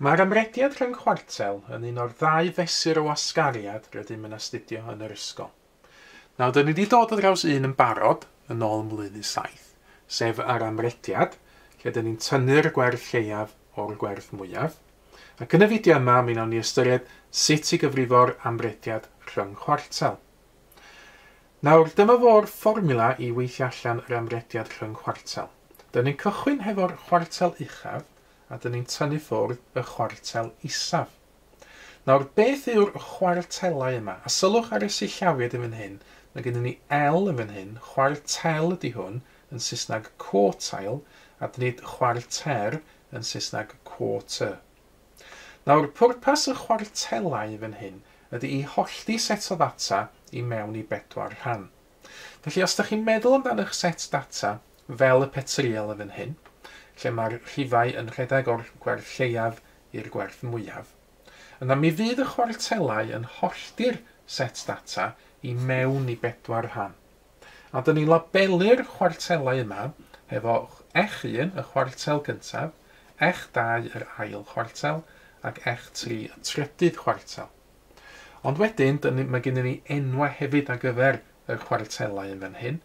Mae'r amrediad rhwng chwartel yn un o'r ddau fesur o wasgariad rydym yn astudio yn yr ysgol. Nawr, dyn ni wedi dod ar draws un yn barod yn ôl ym mlwyddyn 7, sef yr amrediad, lle dyn ni'n tynnu'r gwerth lleiaf o'r gwerth mwyaf. Ac yn y fideo yma, mi wnawn ni ystyried sut i gyfrifo'r amrediad rhwng chwartel. Nawr, dyma fo'r fformiwla i weithio allan yr amrediad rhwng chwartel. Dyn ni'n cychwyn hefo'r chwartel uchaf, a dyn ni'n tynnu ffwrdd y chwartel isaf. Nawr, beth yw'r chwartelau yma? A sylwch ar y sillafiad yn fan hyn, mae gennym ni L yn fan hyn, chwartel ydy hwn, yn Saesneg quartile, a nid chwarter yn Saesneg quarter. Nawr, pwrpas y chwartelau yn fan hyn ydy i hollti set o ddata i mewn i bedwar rhan. Felly, os ydych chi'n meddwl amdan eich set data fel y petriel yn fan hyn, lle mae'r rhifau yn rhedeg o'r gwerth lleiaf i'r gwerth mwyaf, yna mi fydd y chwartelau yn hollti'r set data i mewn i bedwar rhan. A dyn ni'n labelu'r chwartelau yma efo H1, y chwartel gyntaf, H2, yr ail chwartel, ac H3, y trydydd chwartel. Ond wedyn, mae gennym ni enwau hefyd ar gyfer y chwartelau yn fan hyn.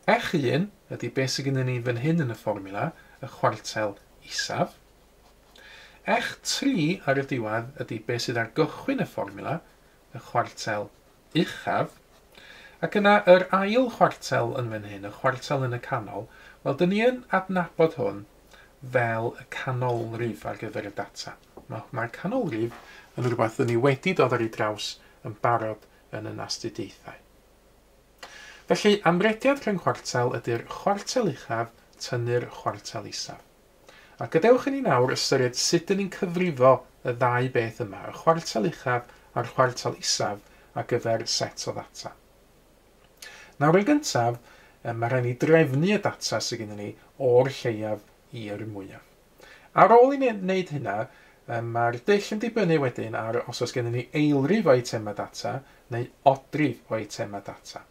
H1 ydy beth sydd gennym ni fan hyn yn y fformiwla, y chwartel isaf. H3 ar y diwedd ydy beth sydd ar gychwyn y fformiwla, y chwartel uchaf. Ac yna yr ail chwartel yn fan hyn, y chwartel yn y canol, wel, dyn ni yn adnabod hwn fel y canolrif ar gyfer y data. Mae'r canolrif yn rhywbeth dyn ni wedi dod ar ei draws yn barod yn yn astudiaethau. Felly, amrediad rhwng chwartel ydy'r chwartel uchaf tynnu'r chwartel isaf. A gadewch i ni nawr ystyried sut dyn ni'n cyfrifo y ddau beth yma, y chwartel uchaf a'r chwartel isaf ar gyfer set o ddata. Nawr, yn gyntaf, mae rhaid ni drefnu y data sydd gennym ni o'r lleiaf i'r mwyaf. Ar ôl i ni wneud hynna, mae'r dull yn dibynnu wedyn ar os oes gennym ni eilrif o eitemau data neu odrif o eitemau data.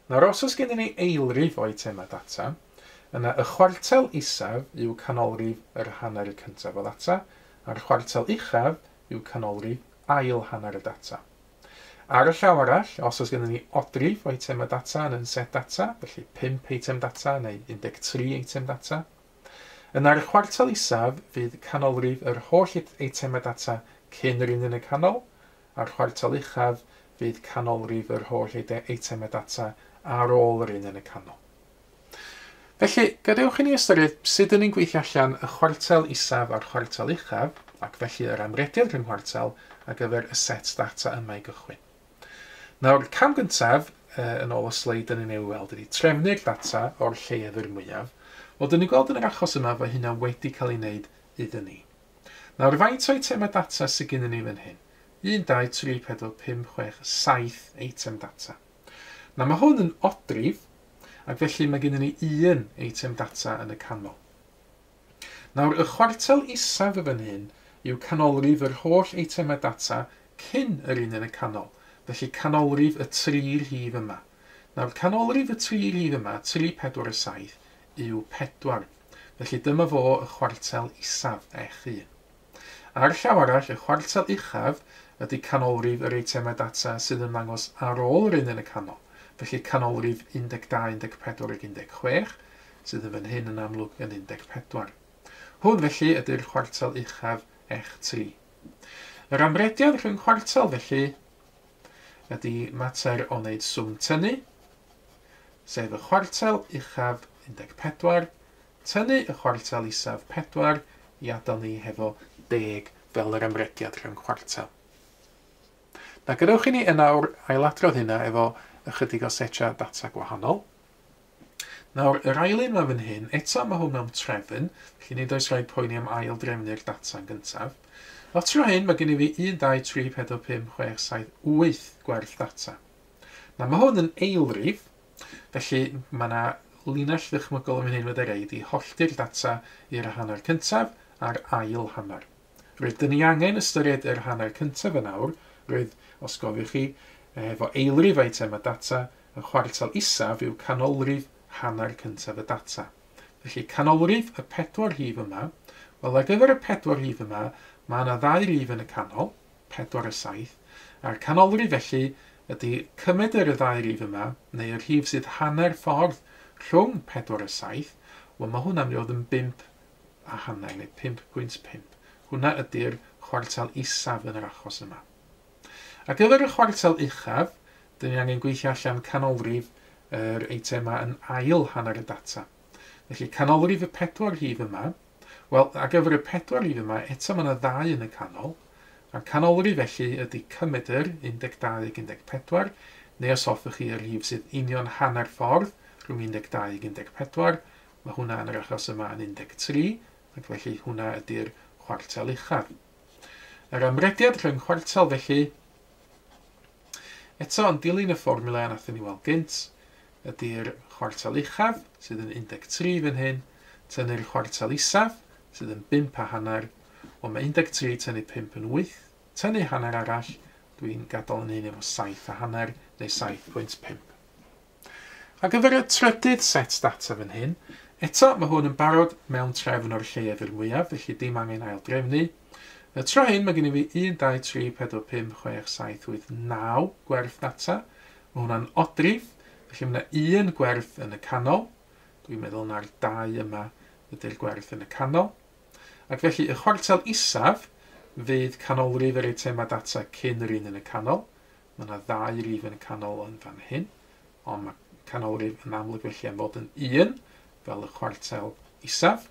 Nawr, os oes gennym ni eilrif o eitemau data, yna y chwartel isaf yw canolrif yr hanner cyntaf o ddata, a'r chwartel uchaf yw canolrif ail hanner y data. Ar y llaw arall, os oes gennym ni odrif o eitemau data yn set data, felly 5 eitem data neu 13 eitem data, yna'r chwartel isaf fydd canolrif yr holl eitemau data cyn yr un yn y canol, a'r chwartel uchaf fydd canolrif yr holl eitemau data ar ôl yr un yn y canol. Felly, gadewch i ni ystyried sut ydyn ni'n gweithio allan y chwartel isaf a'r chwartel uchaf, ac felly yr amrediad rhwng chwartel ar gyfer y set data yma i gychwyn. Nawr, cam gyntaf, yn ôl y sleid dyn ni'n ei weld, ydy trefnu'r data o'r lleiaf i'r mwyaf. Wel, dyn ni'n gweld yn yr achos yma fod hynna wedi cael ei wneud iddyn ni. Nawr, faint o eitemau data sydd gennym ni fan hyn? 1, 2, 3, 4, 5, 6, 7 eitem data. Nawr, mae hwn yn odrif, ac felly mae gennym ni un eitem data yn y canol. Nawr, y chwartel isaf y fan hyn yw canolrif yr holl eitemau data cyn yr un yn y canol. Felly canolrif y tri rhif yma. Nawr, canolrif y tri rhif yma, 3, 4 a 7, yw 4. Felly dyma fo y chwartel isaf, H1. Ar y llaw arall, y chwartel uchaf ydy canolrif yr eitemau data sydd yn ymddangos ar ôl yr un yn y canol. Felly canolrif 12, 14 ac 16, sydd yn fan hyn yn amlwg yn 14. Hwn felly ydy'r chwartel uchaf H3. Yr amrediad rhwng chwartel felly ydy mater o wneud swm tynnu, sef y chwartel uchaf 14, tynnu y chwartel isaf 4 i adael ni hefo 10 fel yr amrediad rhwng chwartel. Na, gadewch i ni yn awr ailadrodd hynna efo ychydig o setiau data gwahanol. Nawr, yr ail un yma fan hyn, eto mae hwn mewn trefn, felly nid oes rhaid poeni am ail drefnu'r data yn gyntaf. Fel tro hyn, mae gen i fi 1, 2, 3, 4, 5, 6, 7, 8 gwerth data. Nawr, mae hwn yn eilrif, felly mae yna linell ddychmygol yn fan hyn wedi reid i hollti'r data i'r hanner cyntaf a'r ail hanner. Rydyn ni angen ystyried yr hanner cyntaf yn awr, roedd, os gofiwch chi, efo eilrif eitemau data, y chwartel isaf yw canolrif hanner cyntaf y data. Felly canolrif y pedwar rhif yma, wel ar gyfer y pedwar rhif yma, Mae yna ddau rif yn y canol, 4 a 7, a'r canolrif felly ydy cymedr y ddau rif yma, neu y rhif sydd hanner ffordd rhwng 4 a 7, wel mae hwnna'n mynd i fod yn 5.5 neu 5.5. Hwnna ydy'r chwartel isaf yn yr achos yma. Ar gyfer y chwartel uchaf, dyn ni angen gweithio allan canolrif yr eitemau yn ail hanner y data. Felly canolrif y pedwar rhif yma, wel, ar gyfer y pedwar rhif yma, eto mae yna ddau yn y canol, a'r canolrif felly ydy cymedr 12 ag 14, neu os hoffech chi y rhif sydd union hanner ffordd rhwng 12 ag 14, mae hwnna yn yr achos yma yn 13, ac felly hwnna ydy'r chwartel uchaf. Yr amrediad rhwng chwartel felly, eto yn dilyn y fformula nathon ni weld gynt, ydy'r chwartel uchaf, sydd yn 13 fan hyn, tynnu'r chwartel isaf, sydd yn 5.5, wel mae 13 tynnu 5 yn 8, tynnu hanner arall, dwi'n gadael yn hyn efo 7.5 neu 7.5. Ar gyfer y trydydd set data fan hyn, eto mae hwn yn barod mewn trefn o'r lleiaf i'r mwyaf, felly dim angen ail drefnu. Y tro hyn mae gen i fi 1, 2, 3, 4, 5, 6, 7, 8, 9 gwerth data. Mae hwnna'n odrif, felly mae yna un gwerth yn y canol. Dwi'n meddwl na'r 2 yma ydy'r gwerth yn y canol. Ac felly y chwartel isaf fydd canolrif yr eitemau data cyn yr un yn y canol. Mae yna ddau rif yn y canol yn fan hyn, ond mae canolrif yn amlwg felly am fod yn 1 fel y chwartel isaf.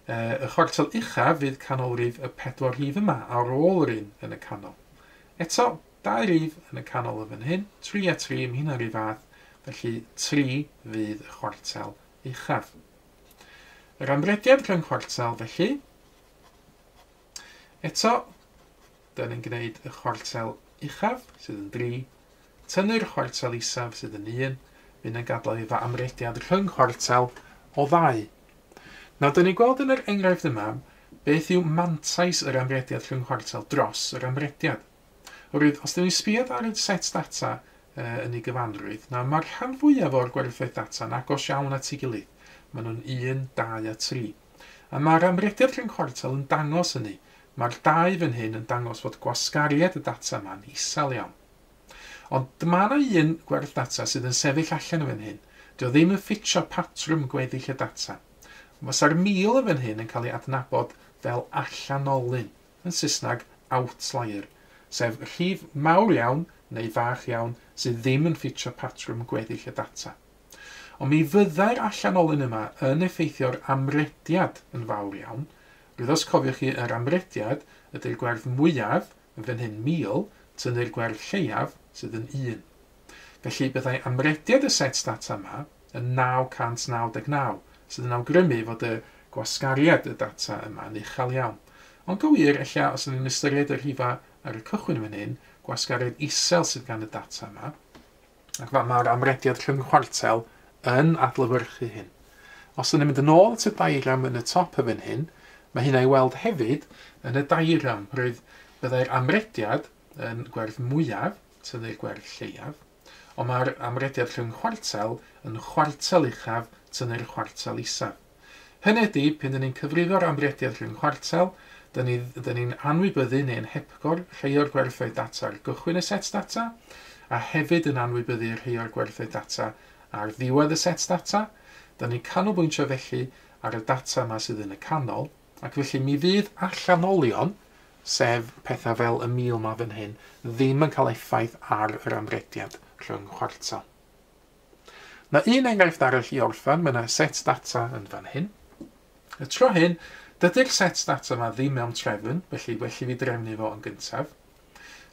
Y chwartel uchaf fydd canolrif y pedwar rhif yma ar ôl yr un yn y canol. Eto, dau rif yn y canol yn fan hyn, 3 a 3, mae hynna'n rhyw fath, felly 3 fydd y chwartel uchaf. Yr amrediad rhwng chwartel felly, eto, dyn ni'n gwneud y chwartel uchaf sydd yn 3, tynnu'r chwartel isaf sydd yn 1, fydd yn gadael i fo amrediad rhwng chwartel o 2. Nawr, dyn ni'n gweld yn yr enghraifft yma beth yw mantais yr amrediad rhwng chwartel dros yr amrediad. Oherwydd, os dyn ni'n sbio ar y set data yn ei gyfanrwydd, nawr mae'r rhan fwyaf o'r gwerthoedd data yn agos iawn at ei gilydd. Maen nhw'n 1, 2 a 3. A mae'r amrediad rhwng chwartel yn dangos hynny. Mae'r 2 fan hyn yn dangos fod gwasgariad y data yma'n isel iawn. Ond mae yna un gwerth data sydd yn sefyll allan yn fan hyn. Dio ddim yn ffitio patrwm gweddill y data. Fysa'r 1000 yn fan hyn yn cael ei adnabod fel allanolyn, yn Saesneg outlier, sef rhif mawr iawn neu fach iawn sydd ddim yn ffitio patrwm gweddill y data. Ond mi fyddai'r allanolyn yma yn effeithio'r amrediad yn fawr iawn. Rwydd os cofiwch chi, yr amrediad ydy'r gwerth mwyaf, yn fan hyn 1000, tynnu'r gwerth lleiaf sydd yn 1. Felly byddai amrediad y set data yma yn 999, sydd yn awgrymu fod y gwasgariad y data yma yn uchel iawn. Ond gywir, ella, os ydyn ni'n ystyried y rhifau ar y cychwyn fan hyn, gwasgariad isel sydd gan y data yma, ac mae'r amrediad rhwng chwartel yn adlewyrchu hyn. Os ydyn ni'n mynd yn ôl at y diagram yn y top y fan hyn, mae hynna i weld hefyd yn y diagram. Roedd byddai'r amrediad yn gwerth mwyaf, tynnu'r gwerth lleiaf, ond mae'r amrediad rhwng chwartel yn chwartel uchaf, tynnu'r chwartel isaf. Hynny ydy, pan dyn ni'n cyfrifo'r amrediad rhwng chwartel, dyn ni'n anwybyddu neu'n hepgor rhai o'r gwerthoedd data ar gychwyn y set data, a hefyd yn anwybyddu rhai o'r gwerthoedd data ar ddiwedd y set data. Dyn ni'n canolbwyntio felly ar y data yma sydd yn y canol, ac felly mi fydd allanolion, sef pethau fel y 1000 ma fan hyn, ddim yn cael effaith ar yr amrediad rhwng chwartel. Na un enghraifft arall i orffen, mae yna set data yn fan hyn. Y tro hyn, dydy'r set data yma ddim mewn trefn, felly well i fi drefnu fo yn gyntaf.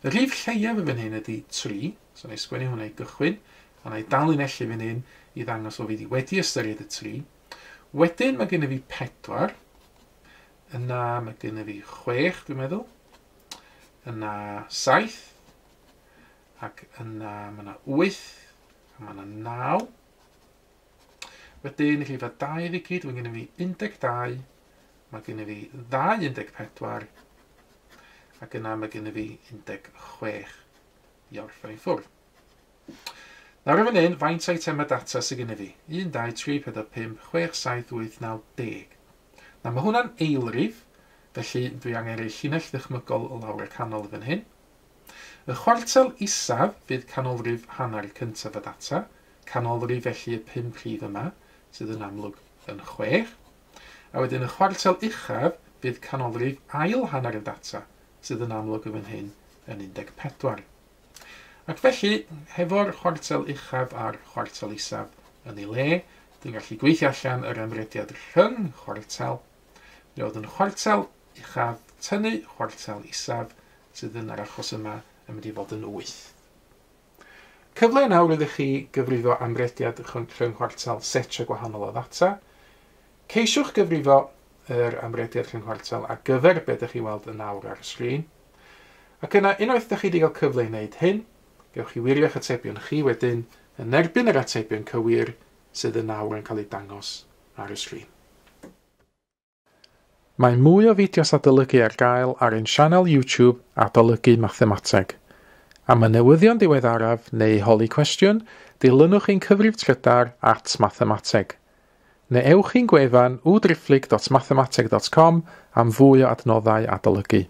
Y rhif lleiaf yn fan hyn ydy 3, so na i sgwennu hwnna i gychwyn, a na i dalinellu fan hyn i ddangos o fi wedi ystyried y 3. Wedyn mae gennyf fi 4, yna mae gennyf fi 6, dwi'n meddwl, yna 7, ac yna mae yna 8, a mae yna 9. Wedyn, rhif 2 ddigid, mae gennyf fi 12, mae gennyf fi 2 14, ac yna mae gennyf fi 16 i orffen i ffwrdd. Nawr yn fan hyn, faint o eitemau data sydd gennyf fi? 1, 2, 3, 4, 5, 6, 7, 8, 9, 10. Nawr mae hwnna'n eilrif, Felly dwi angen rhoi llinell ddychmygol lawr y canol fan hyn. Y chwartel isaf fydd canolrif hanner cyntaf y data, canolrif felly y 5 rhif yma, sydd yn amlwg yn 6. A wedyn y chwartel uchaf fydd canolrif ail hanner y data, sydd yn amlwg yn fan hyn yn 14. Ac felly, hefo'r chwartel uchaf a'r chwartel isaf yn ei le, dwi'n gallu gweithio allan yr amrediad rhyng chwartel. Mi oedd yn chwartel uchaf tynnu chwartel isaf, sydd yn yr achos yma yn mynd i fod yn 8. Cyfle nawr iddo chi gyfrifo amrediad rhyng chwartel setiau gwahanol o ddata. Ceisiwch gyfrifo yr amrediad rhyng chwartel ar gyfer be ydych chi weld yn awr ar y sgrin. Ac yna, unwaith ydych chi wedi cael cyfle i wneud hyn, gewch chi wirio'ch atebion chi wedyn yn erbyn yr atebion cywir sydd yn awr yn cael eu dangos ar y sgrin. Mae mwy o fideos adolygu ar gael ar ein sianel YouTube Adolygu Mathemateg. Am y newyddion diweddaraf neu holi cwestiwn, dilynwch ein cyfrif trydar @mathemateg. Neu ewch i'n gwefan www.mathemateg.com am fwy o adnoddau adolygu.